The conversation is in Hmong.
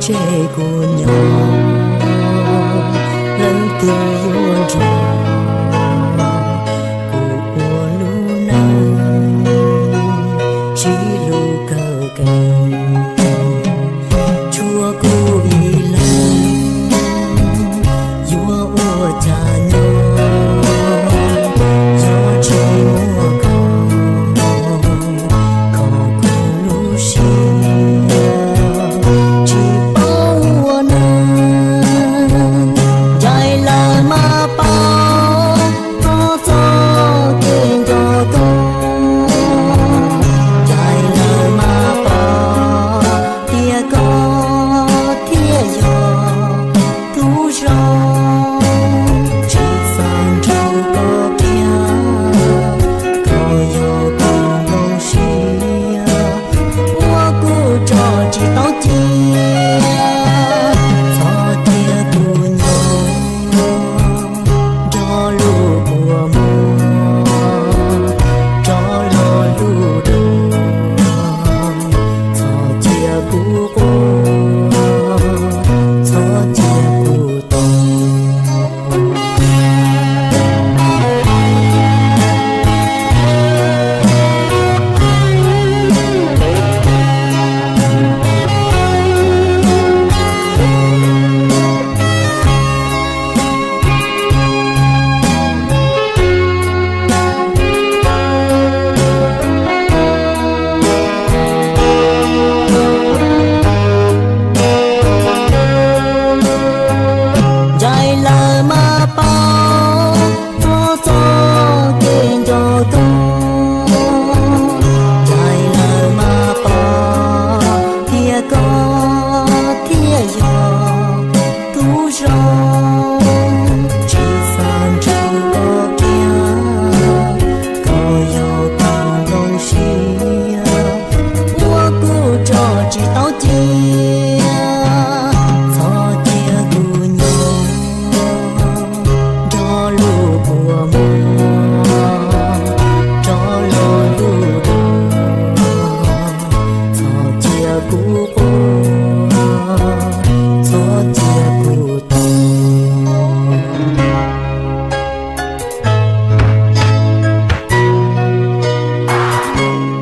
Tseg kuv nyob, leej twg yuav nrog kuv ua lub neej, sib hlub kawg kev. Tshuav kuv ib leeg, yuav ua cas nyob, yog tsis muaj koj, kho kuv lub siab, tsis paub ua neeg. Ncaim lawm mas pom txoj kev nco koj, ncaim lawm mas pom tias koj thiaj yog tub zoo. Tsis xav nrug koj kiag, koj yog kuv nplooj siab, ua kuv tso tsis tau cia. Txhob cia kuv nyob, nrog luag ua muag, rov los lub dag. Txhob cia kuv